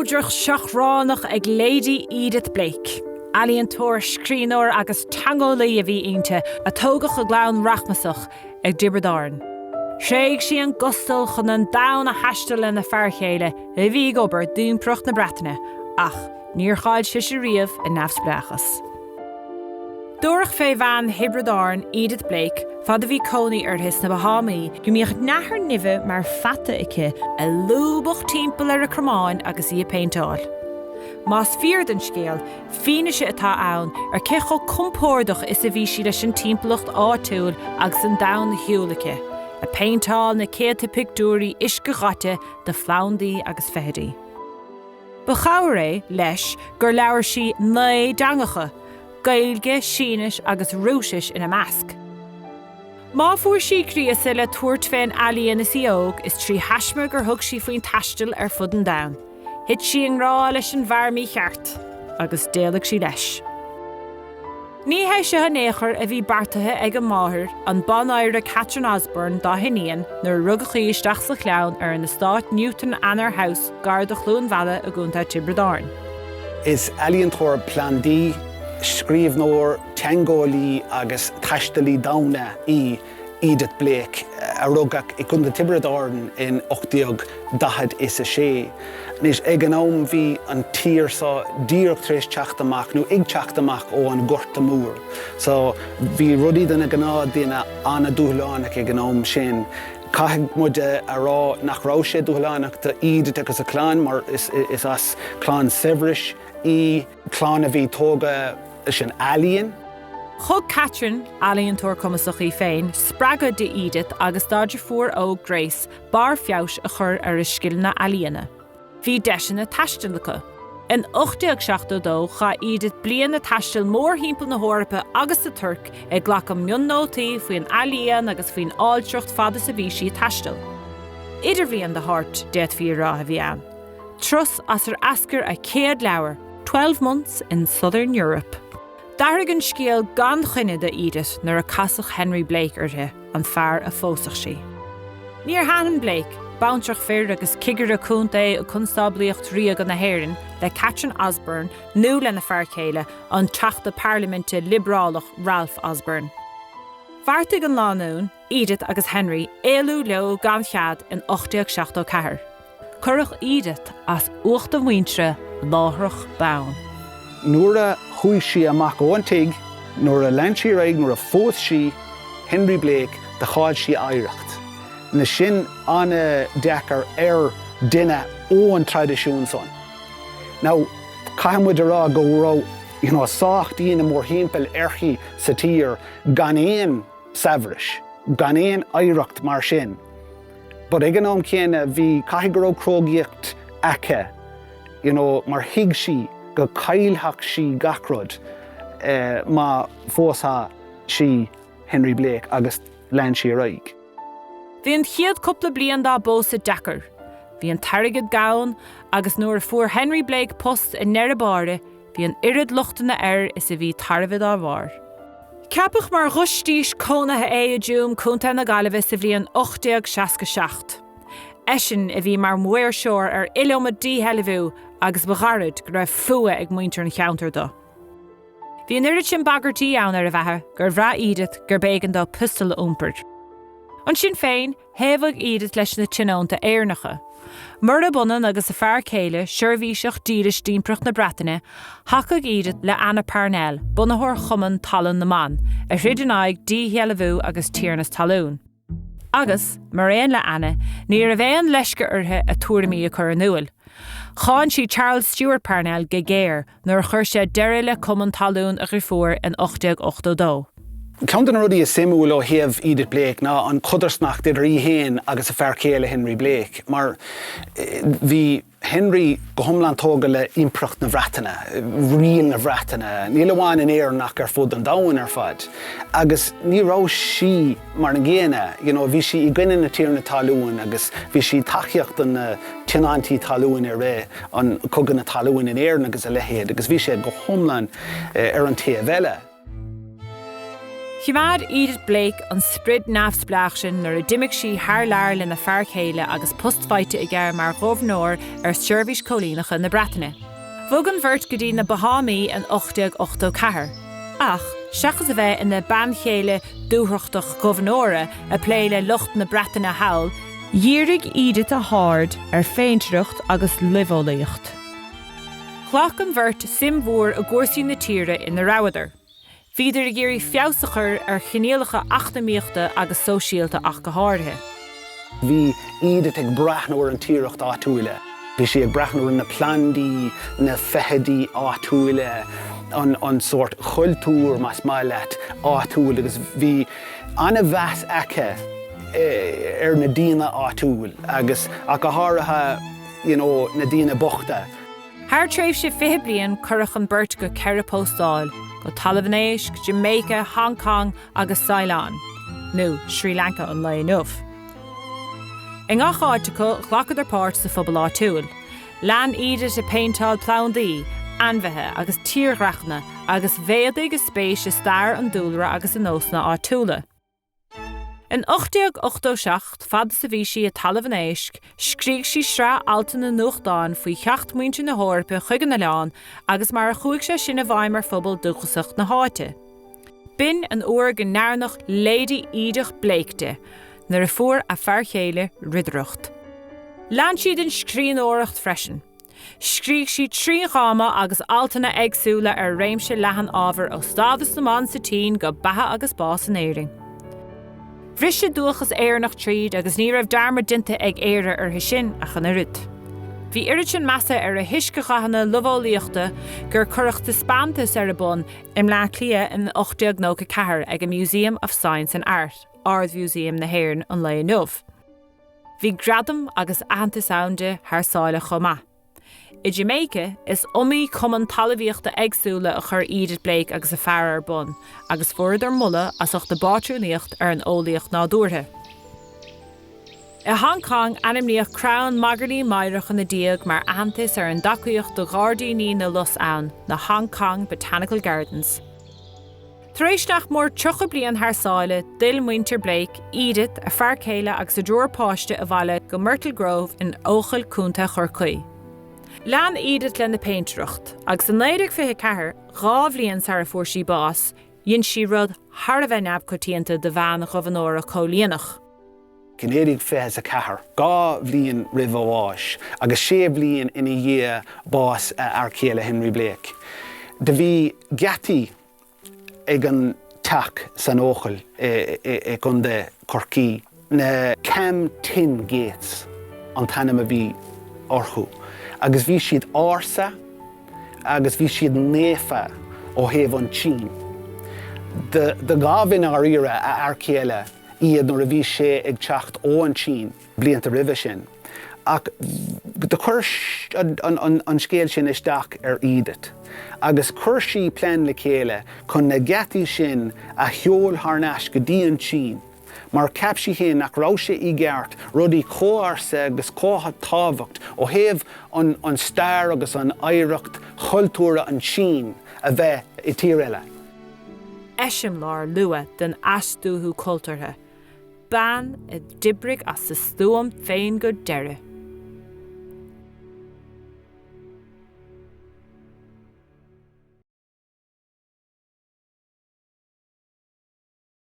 Neodracht seachránach ag Lady Edith Blake. Ealaíontóir, scríbhneoir agus teangeolaí a bhí inti, a tógadh i gclann rachmasach i dTiobraid Árann. Thréig sí an gustal chun an domhan a thaisteal lena fear chéile a bhí ag obair d'Impireacht na Breataine, ach níor chaill sise riamh a neamhspleáchas. Dúradh fé bhean Thiobraid Árann, Edith Blake, fad a bhí cónaí uirthi sna Bahámaí, go mbíodh nathair nimhe mar pheata aici a lúbadh timpeall ar a cromáin agus í ag péinteáil. Más fíor don scéal, fianaise atá ann ar cé chomh compordach is a bhí sí leis an timpeallacht áitiúil agus an domhan a shiúl aici, ag péinteáil na céadta pictiúirí uiscedhaite de phlandaí agus feithidí. Ba chabhair é, leis, gur labhair sí 9 dteangacha, Gaeilge, Sínis agus Rúisis ina measc. Má fuair sí gríosadh le tabhairt fén ealaíon is í óg, is 3 thaisme gur thug sí faoin taisteal ar fud an domhain. Thit sí i ngrá leis an bhfear mícheart, agus d'éalaigh sí leis. Ní hé seo in aon chor a bhí beartaithe ag a máthair, an Banoidhre Catherine Osborne, dá hiníon nuair a rugadh í isteach sa chlann ar an eastát Newton Anner House gar do Chluain Mheala i gContae Tiobraid Árann. Is ealaíontóir plandaí, scríbhneoir, teangeolaí agus taistealaí domhanda í Edith Blake, a rugadh i gContae Tiobraid Árann in 1846. Anois, ag an am bhí an tír seo díreach tar éis teacht amach, nó ag teacht amach ó an Ghorta Mór. So, bhí rudaí do na gnáthduine an-dúshlánach ag an am sin. Caithfidh muid a rá nach raibh sé dúshlánach do Edith agus a clann, mar is as clann saibhris í. Clann a bhí tógtha leis an ealaíon. Thug Catherine, ealaíontóir cumasach í féin, spreagadh d'Edith agus dá deirfiúr óg Grace barr feabhais a chur ar a scileanna ealaíona. Bhí deiseanna taistil acu. In 1872 chaith Edith bliain ag taisteal mórthimpeall na hEorpa agus sa Tuirc ag glacadh mionnótaí faoin ealaíon agus faoin ailtireacht fad is a bhí sí ag taisteal. Idirbhliain de shórt, d'fhéadfaí a rá, a bhí ann. Turas as ar eascair a céad leabhar, Twelve Months in Southern Europe. D'athraigh an scéal gan choinne do Edith nuair a casadh Henry Blake uirthi, an fear a phósfadh sí. Níor thaitin Blake, baintreach fir agus cigire contae i gConstáblaíocht Ríoga na hÉireann, le Catherine Osborne nó lena fear céile, an Teachta Parlaiminte liobrálach Ralph Osborne. Bheartaigh an lánúin, Edith agus Henry, éalú leo gan chead in 1874. Cuireadh Edith as ucht a muintire láithreach bonn. Nuair a chuaigh sí amach ón tigh, nuair a lean sí ar aghaidh, nuair a phós sí Henry Blake, do chaill sí a oidhreacht. Anois sin an-deacair ar duine ón traidisiún san. Now, caithfidh muid a rá go raibh, you know, sách daoine mórthimpeall uirthi sa tír gan aon saibhreas, gan aon oidhreacht mar sin. But ag an am céanna bhí, caithfidh go raibh crógaíocht aici, you know, mar thuig sí go caillfeadh sí gach rud má phósfadh sí Henry Blake agus lean sí ar aghaidh. Bhí an chéad cúpla bliain dá bpósadh deacair. Bhí an t-airgead gann agus nuair a fuair Henry Blake post i ndeireadh báire, Bhí an oiread lochtanna air is a bhí tairbhe dá bharr. Ceapadh mar ghiúistís cónaithe é i dTuaim, Co. na Gaillimhe sa bhliain 1867. Eisean a bhí mar mhaoirseoir ar iliomad díshealbhú agus ba ghairid go raibh fuath ag muintir an cheantair dó. Bhí an oiread sin bagairtí ann ar a bheatha gur bhraith Edith gurb éigean dó piostal a iompar. Ansin féin, Thaobhaigh Edith leis na tionónta Éireannacha. Murab ionann agus a fear céile, seirbhíseach dílis d'Impireacht na Breataine, thacaigh Edith le Anna Parnell, bunaitheoir Chumann Talún na mBan, a throid in aghaidh díshealbhú agus tiarnas talún. Agus, mar aon le Anna, ní raibh aon leisce uirthi a tuairimí a chur in iúil. Cháin sí Charles Stewart Parnell go géar nuair a chuir sé deireadh le cumann talún a dhriofúr in 1882. Ceann de na rudaí is suimiúil ó thaobh Edith Blake ná an chodarsnacht idir í féin agus a fear céile Henry Blake, mar bhí Henry go hiomlán tógtha le Impireacht na Bhreataine, riail na Bhreataine, níl amháin in Éirinn ach ar fud an domhain ar fad. Agus ní raibh sí mar an gcéanna, you know, bhí sí i gcoinne na tiarna talún agus bhí sí tacaíocht do na tionóntaí talún i rith an Cogadh na Talún in Éirinn agus a leithéid agus bhí sé go hiomlán ar an taobh eile. Choimeád Edith Blake an sprid neamhspleách sin nuair a d'imigh sí thar lear lena fear céile agus post faighte aige mar ghobharnóir ar Seirbhís Cóilíneacha na Breataine. Bhog an bheirt go dtí na Bahámaí in 1884. Ach, seachas a bheith ina bean chéile dúthrachtach ghobharnóra ag plé le lucht na Breataine thall, dhírigh Edith a haird ar phéintéireacht agus luibheolaíocht. Ghlac an bheirt suim mhór i gcúrsaí na tíre ina rabhadar. Bhíodar ag iarraidh feabhas a chur ar choinníollacha eacnamaíochta agus sóisialta ach go háirithe. Bhí Edith ag breathnú ar an tiarracht áitiúila. Bhí sí ag breathnú ar na plandaí, na feithidí áitiúila, an sórt chultúr, más maith leat, áitiúil agus bhí an-mheas aici ar na daoine áitiúil agus ach go háirithe you know na daoine bochta. Thar tréimhse 20 bliain cuireadh an beirt go ceithre póstáil, go Talamh an Éisc, Jamaica, Hong Kong agus Ceylon, nó Srí Lanca an lae inniu. I ngach áit acu ghlacadar páirt sa phobal áitiúil. Lean Edith ag péinteáil plandaí, ainmhithe agus tírdhreachanna agus mhéadaigh a spéis i stair an dúlra agus i nósanna áitiúla. In 1887, fad is a bhí sí i dTalamh an Éisc, scrígh sí sraith altanna nuachtáin faoi theacht muintir na hEorpa chuig an oileán agus mar a chuaigh sé sin i bhfeidhm ar phobal dúchasach na háite. B'in an uair go ndearnadh Lady Edith Blake di, nuair a fuair a fear chéile ridireacht. Lean sí den scríbhneoireacht freisin. Scrígh sí 3 dhráma agus altanna éagsúla ar réimse leathan ábhar ó stádas na mban sa tSín go beatha agus bás in Éirinn. Bhris a dúchas Éireannach tríd agus ní raibh dearmad déanta ag Éire uirthi sin ach an oiread. Bhí oiread sin measa ar a huiscedhathanna luibheolaíochta gur cuireadh taispeántas ar a bun i mBleá Cliath in 1894 ag an Museum of Science and Art, Ard-Mhúsaem na hÉireann an lae inniu. Bhí gradam agus aitheantas ann di thar sáile chomh maith. I Jamaica, is iomaí cumann talmhaíochta éagsúla a chuir Edith Blake agus a fear ar bun, agus fuaireadar moladh as ucht a bpátrúnaíocht ar an eolaíocht nádúrtha. I Hong Kong, ainmníodh crann magairlín meidhreach ina diaidh mar aitheantas ar an dtacaíocht do ghairdíní na lus ann, na Hong Kong Botanical Gardens. Tar éis nach mór 30 bliain thar sáile, d'fhill muintir Blake, Edith, a fear céile agus a dtriúr páiste abhaile go Myrtle Grove in Eochaill, Co. Chorcaí. Lean Edith lena péintéireacht, agus i 1924, dhá bhliain sara fuair sí bás, dhein sí rud thar a bheith neamhcoitianta do bhean ghobharnóra cóilíneach. I 1924, dhá bhliain roimh a bháis agus sé bhliain ina dhiaidh bás a fhear céile Henry Blake, do bhí geataí ag an teach san Eochaill i gContae Chorcaí. Na Kam Tin Gates an t-ainm a bhí orthu agus bhí siad ársa agus bhí siad naofa ó thaobh an tSín. Do ghabh i ndáiríre a fhear céile iad nuair a bhí sé ag teacht ó an tSín. blianta roimhe sin. Ach do chuir an scéal sin isteach ar Edith agus chuir sí plean le chéile chun na geataí sin a sheol thar n-ais go dtí an tSín mar cheap sí féin nach raibh sé i gceart rudaí chomh ársa agus chomh tábhacht ó thaobh an stair agus an oidhreacht chultúrtha an tSín a bheith i tír eile. Eiseamláir luath den aisdúichiú cultúrtha. Bean a d'oibrigh as a stuaim féin go deireadh.